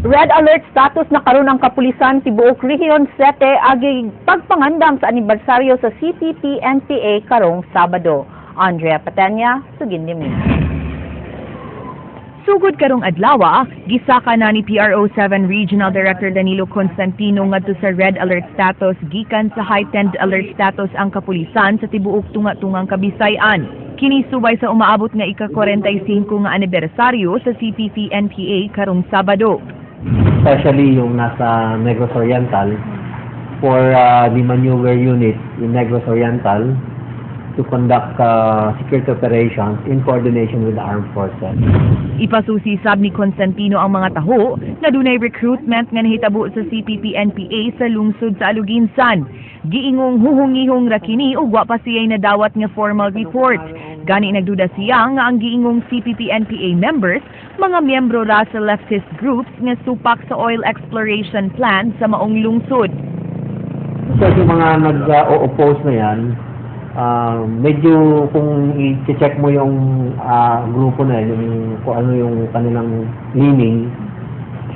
Red alert status na karon ang kapulisan tibuok Rehiyon 7 agi pagpangandam sa anibersaryo sa CPP-NPA karong Sabado. Andrea Patenya, Sugin Limi. Sugod karong adlaw, gisaka na ni PRO 7 Regional Director Danilo Constantino ngadto sa red alert status gikan sa heightened alert status ang kapulisan sa tibuok tunga-tungang Kabisayan. Kini subay sa umaabot nga ika-45 nga anibersaryo sa CPP-NPA karong Sabado. Especially yung nasa Negros Oriental, for the maneuver unit in Negros Oriental to conduct security operations in coordination with the armed forces. Ipasusi sab ni Constantino ang mga taho na dunay recruitment nga nahitabo sa CPP-NPA sa lungsod sa Aloguinsan. Giingong huhungihong ra kini ug wa pa siya'y nadawat nga formal report. Gani nagduda siya nga ang giingong CPP-NPA members mga miyembro ra sa leftist groups nga supak sa oil exploration plan sa maong lungsod. So yung mga nag-o-oppose na yan, medyo kung i-check mo yung grupo na yan, yung, kung ano yung kanilang leaning,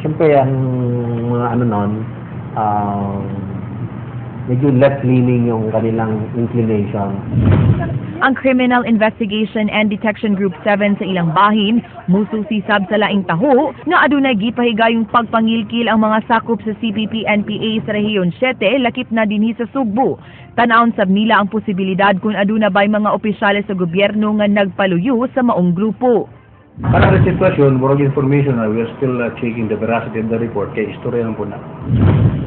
siyempre ang mga ano nun, medyo left-leaning yung kanilang inclination. Ang Criminal Investigation and Detection Group 7 sa ilang bahin, mususi sab sa laing taho nga adunay gipahigayong pagpangilkil ang mga sakop sa CPP-NPA sa Rehiyon 7, lakip na dinhi sa Sugbo. Tan-awon sab nila ang posibilidad kung aduna bay mga opisyales sa gobyerno nga nagpaluyo sa maong grupo. Para sa sitwasyon, murag information na we are still checking the veracity of the report kay istorya lang po na.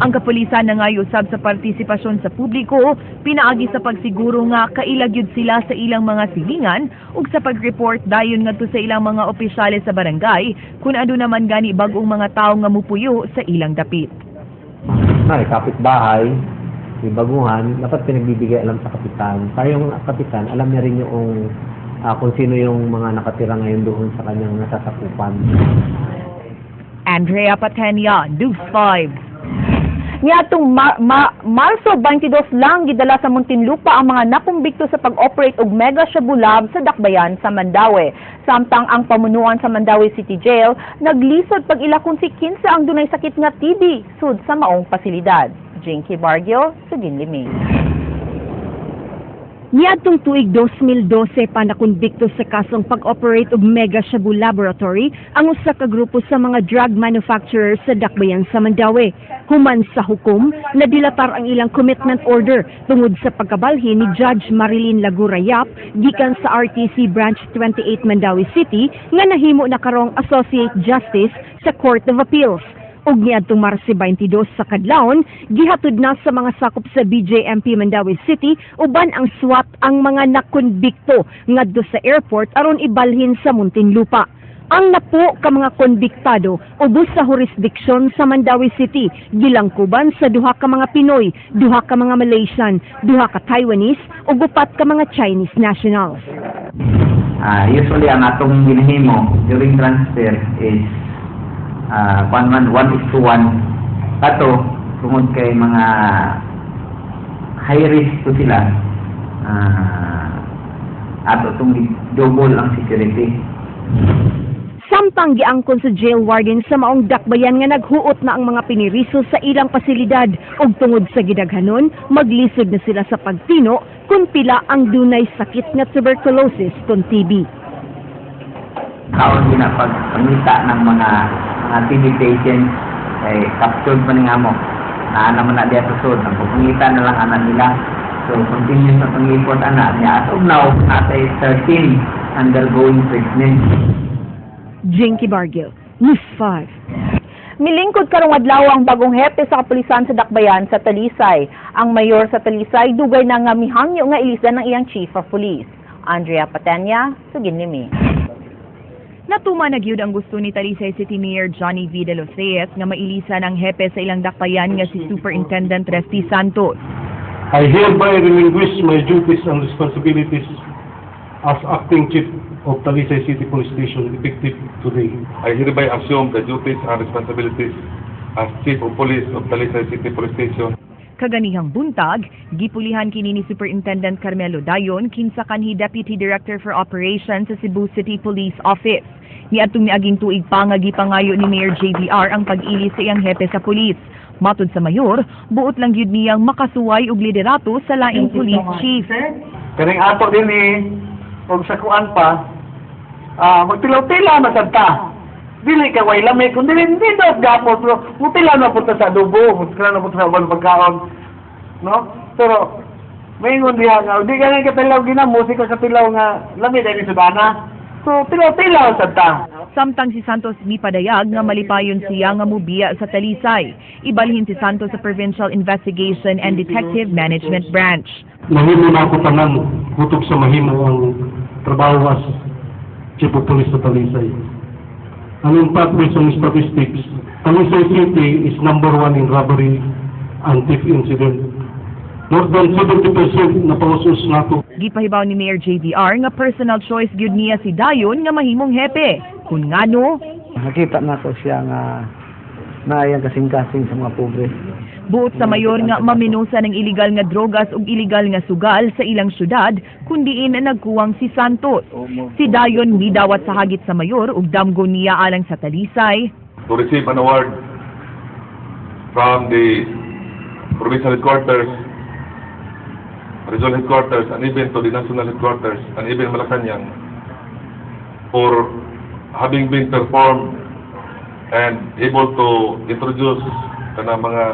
Ang kapulisan nangayo usab sa partisipasyon sa publiko pinaagi sa pagsiguro nga kaila gyud sila sa ilang mga silingan ug sa pag-report dayon ngadto sa ilang mga opisyales sa barangay kung aduna man gani bag-ong mga tawo nga mupuyo sa ilang dapit. Mare, kapitbahay, may baguhan, dapat pinagbibigay alam sa kapitan. Para yung kapitan, alam niya rin yung kung sino yung mga nakatira ngayon doon sa kanyang nasasakupan. Andrea Patenia, News 5. Niadtong Marso 22 lang gidala sa Muntinlupa ang mga nakumbikto sa pag-operate og Mega Shabu Lab sa Dakbayan sa Mandaue. Samtang ang pamunuan sa Mandaue City Jail naglisod pag-ila kung si 15 ang dunay sakit nga TB sud sa maong pasilidad. Jinky Bargio, Sugin Limi. Niadtong tuig 2012 pa nakonbikto sa kasong pag-operate og Mega Shabu Laboratory ang usa ka grupo sa mga drug manufacturers sa Dakbayan sa Mandaue. Human sa hukom, nadilatar ang ilang commitment order tungod sa pagkabalhin ni Judge Marilyn Lagura Yap gikan sa RTC Branch 28 Mandaue City nga nahimo na karong Associate Justice sa Court of Appeals. Ug niadtong Marso 22 sa kadlawon, gihatod na sa mga sakop sa BJMP Mandaue City uban ang SWAT ang mga nakonbikto ngadto sa airport aron ibalhin sa Muntinlupa. Ang napo ka mga konbiktado ubos sa jurisdiksyon sa Mandaue City, gilangkuban sa duha ka mga Pinoy, duha ka mga Malaysian, duha ka Taiwanese ug upat ka mga Chinese nationals. Usually ang atong ginahimo during transfer is kwan man, 1:1 kato tungod kay mga high risk to sila, ato tong double ang security. Samtang giangkon sa jail warden sa maong dakbayan nga naghuot na ang mga piniriso sa ilang pasilidad ug tungod sa gidaghanon, maglisod na sila sa pagtino kung pila ang dunay sakit nga tuberculosis kon TB. Kaon din na pagpangita ng mga TB patients kay captured pa ni nga mo naa naman na diya sa sud, ang pagpangita na lang ana nila. So continuous na pang-report ana niya. As of now, natay 13 undergoing treatment. Jinky Bargil, News 5. Milingkod karong adlaw ang bagong hepe sa kapulisan sa Dakbayan sa Talisay. Ang mayor sa Talisay dugay na nga mihangyo nga ilisan ng iyang chief of police. Andrea Patenya, Sugin Limi. Natuma na gyud ang gusto ni Talisay City Mayor Johnny V. De Los Reyes nga mailisan ang hepe sa ilang dakbayan nga si Superintendent Resty Santos. I hereby relinquish my duties and responsibilities as acting chief of Talisay City Police Station effective today. I hereby assume the duties and responsibilities as Chief of Police of Talisay City Police Station. Kaganihang buntag, gipulihan kini ni Superintendent Carmelo Dayon kinsa kanhi Deputy Director for Operations sa Cebu City Police Office. Niadtong niaging tuig pa nga gipangayo ni Mayor JVR ang pag-ili sa iyang hepe sa pulis. Matud sa mayor, buot lang gyud niyang makasuway og liderato sa laing police chief. Kaning ato din ni og sa kuan pa, magtilaw-tilaw na sad ta. Dili ka way lami kun dili hindi daw gapos pero mutilaw na punta sa adobo, mutilaw na punta sa ubang pagkaon. No? Pero maingon diha nga di ka nga katilaw ginamo si ka katilaw nga lami dahil sa bana. So tilaw-tilaw sad ta. Samtang si Santos mipadayag nga malipayon siya nga mubiya sa Talisay. Ibalhin si Santos sa Provincial Investigation and Detective Management Branch. Mahimo na ako tanan, kutob sa mahimo ang trabaho as Chief of Police sa Talisay. And in fact, based on statistics, Talisay City is number one in robbery and theft incident. More than 70% na pausos nato. Gipahibaw ni Mayor JVR nga personal choice gyud niya si Dayon nga mahimong hepe. Kun ngano, Nakita na ko siya nga naayang kasing-kasing sa mga pobre. Buot sa mayor nga maminusa ng iligal nga drogas ug iligal nga sugal sa ilang syudad kundiin nagkuwang si Santos. Si Dayon midawat sa hagit sa mayor ug damgo niya alang sa Talisay. To receive an award from the provincial headquarters, regional headquarters, and even to the national headquarters, and even Malacanang, for having been performed and able to introduce kanang mga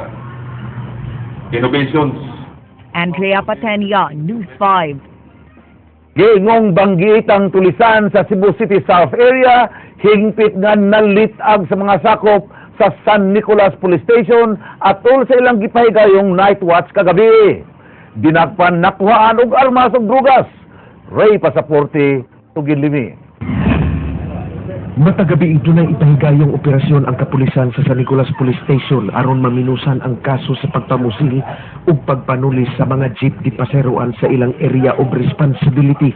innovations. Andrea Patenia, News 5. Giingong banggitang tulisan sa Cebu City South Area, hingpit nga nalitag sa mga sakop sa San Nicolas Police Station atol sa ilang gipahigayong night watch kagabi. Dinakpan nakuhaan og armas ug drugas. Ray Pasaporte, Tugin Limi. Matagabi dunay ipahigayong operasyon ang kapulisan sa San Nicolas Police Station aron maminusan ang kaso sa pagpamusil ug pagpanulis sa mga jeep di paseroan sa ilang area of responsibility.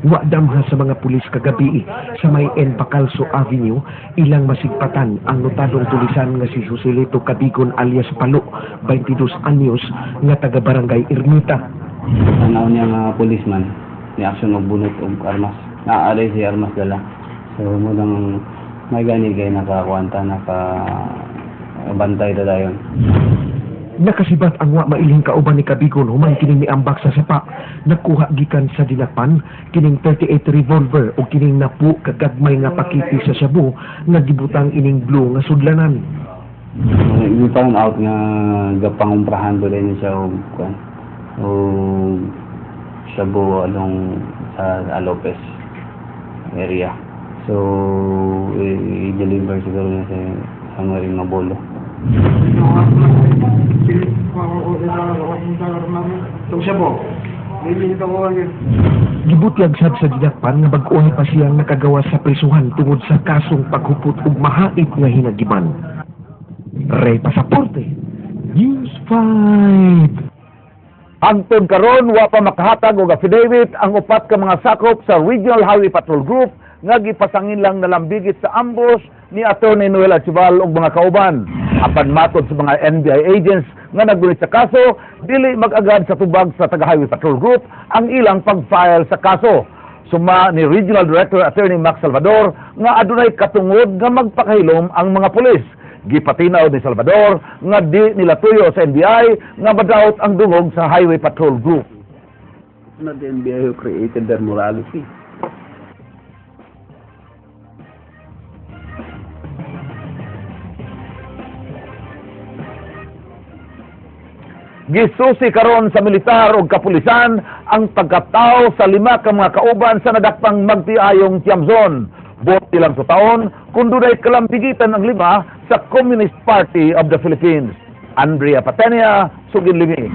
Wa damha sa mga pulis kagabi sa may N. Bacalso Avenue ilang masigpatan ang notadong tulisan nga si Joselito Cabigon alias Palo, 22 anyos, nga taga Barangay Ermita. Tanaw niya nga policeman ni action og bunot og armas. Naaalay si armas dala. So mo nang may gani kay nakakuanta naka bantay ta dayon. Nakasibat ang wa mailhing kauban ni Cabigon human kining miambak sa sapa. Nakuha gikan sa dinakpan kining 38 revolver o kining napu kagagmay nga pakiti sa shabu nga gibutang ining blue nga sudlanan. We found out nga gapangumprahan ko din siya og kuan og shabu along sa Lopez area. So i-deliver siguro niya sa somewhere in Mabolo. Gibutyag sad sa dinakpan nga bag-ohay pa siyang nakagawa sa prisuhan tungod sa kasong paghupot og mahait nga hinagiban. Ray Pasaporte, News 5. Hangtod karon wa pa makahatag og affidavit ang upat ka mga sakop sa Regional Highway Patrol Group nga gipasangin lang nalambigit sa ambush ni Attorney Noel Archival ug mga kauban. Apan matod sa mga NBI agents nga naggunit sa kaso, dili mag-agad sa tubag sa taga Highway Patrol Group ang ilang pag-file sa kaso. Suma ni Regional Director Attorney Max Salvador nga adunay katungod nga magpakahilom ang mga pulis. Gipatinaw ni Salvador nga di nila tuyo sa NBI nga madaot ang dungog sa Highway Patrol Group. It's not the NBI who created their morality. Gisusi karon sa militar ug kapulisan ang pagkataw sa lima ka mga kauban sa nadakpang magtiayong Tiamzon. Buot ilang sa taon kung dunay kalambigitan ang lima sa Communist Party of the Philippines. Andrea Patenia, Sugin Limi.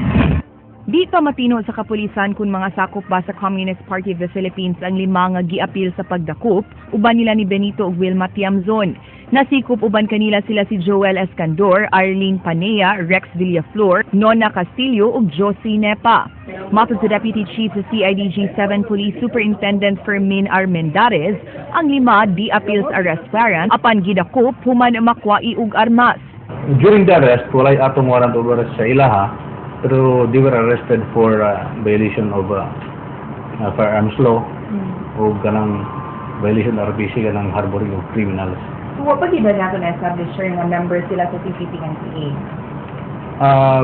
Di pa matino sa kapulisan kung mga sakop ba sa Communist Party of the Philippines ang lima nga giapil sa pagdakop, uban nila ni Benito ug Wilma Tiamzon. Nasikop uban kanila sila si Joel Escandor, Arlene Panea, Rex Villaflor, Nona Castillo ug Josie Nepa. Matod sa Deputy Chief sa CIDG 7 Police Superintendent Fermin Armendarez, ang lima di appeal sa arrest warrant apan gidakop human makwai og armas. During the arrest, walay atong warrant of arrest sa ilaha, pero they were arrested for violation of firearms law o kanang Violation RPC kanang harboring of criminals. So, wa pa gyud nato na-establish, sir, nga member sila sa CPP-NPA?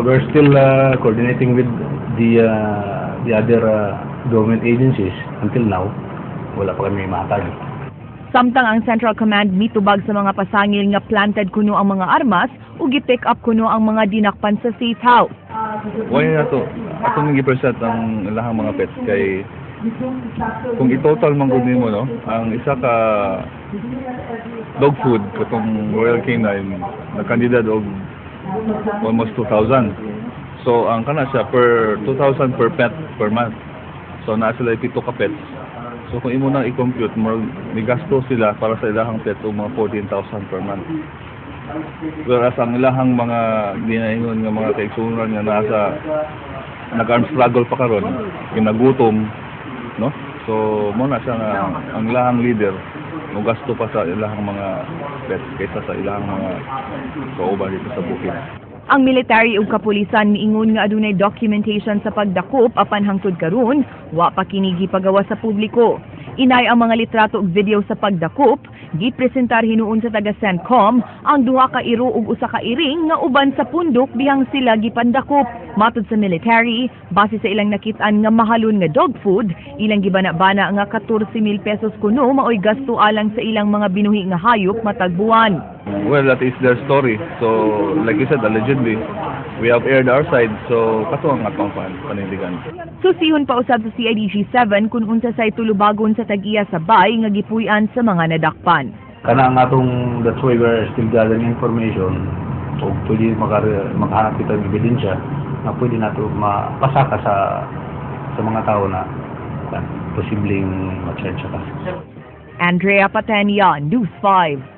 We're still coordinating with the other government agencies. Until now, wala pa kami mahatag. Samtang ang Central Command mitubag sa mga pasangil nga planted kuno ang mga armas ug gi-pick up kuno ang mga dinakpan sa safe house. Why na to? Atong gi-present ang ilahang mga pets kay kung i-total man gud nimo, no, ang isa ka dog food katong Royal Canin nagkandidad og almost 2,000. So ang kana siya per 2,000 per pet per month. So naa sila pito ka pets. So kung imo nang i-compute mo, migasto sila para sa ilahang pet og mga 14,000 per month. Whereas ang ilahang mga ginaingon nga mga kaigsuonan nga nasa nag-arm struggle pa karon, ginagutom, no? So mo na siya nga ang ilahang leader gasto pa sa ilahang mga pets kaysa sa ilahang mga kauban dito sa bukid. Ang military ug kapulisan miingon nga adunay documentation sa pagdakop, apan hangtod karon wa pa kini gipagawa sa publiko. Inay ang mga litrato ug video sa pagdakop, gipresentar hinuon sa taga CENTCOM ang duha ka iro ug usa ka iring nga uban sa pundok dihang sila gipandakop. Matod sa military, base sa ilang nakit-an nga mahalon nga dog food, ilang gibana-bana nga 14,000 pesos kuno maoy gasto alang sa ilang mga binuhi nga hayop matag buwan. Well, that is their story. So, like you said, allegedly, we have aired our side. So, kato ang atong panindigan. Susihon pa usab sa CIDG 7 kung unsa say tulubagon sa tag-iya sa bay nga gipuy-an sa mga nadakpan. Kana ang atong, that's why we're still gathering information o pwede makahanap kita ng ebidensya na pwede nato mapasaka sa mga tao na kan, posibleng ma-charge sa kaso. Andrea Patenia, News 5.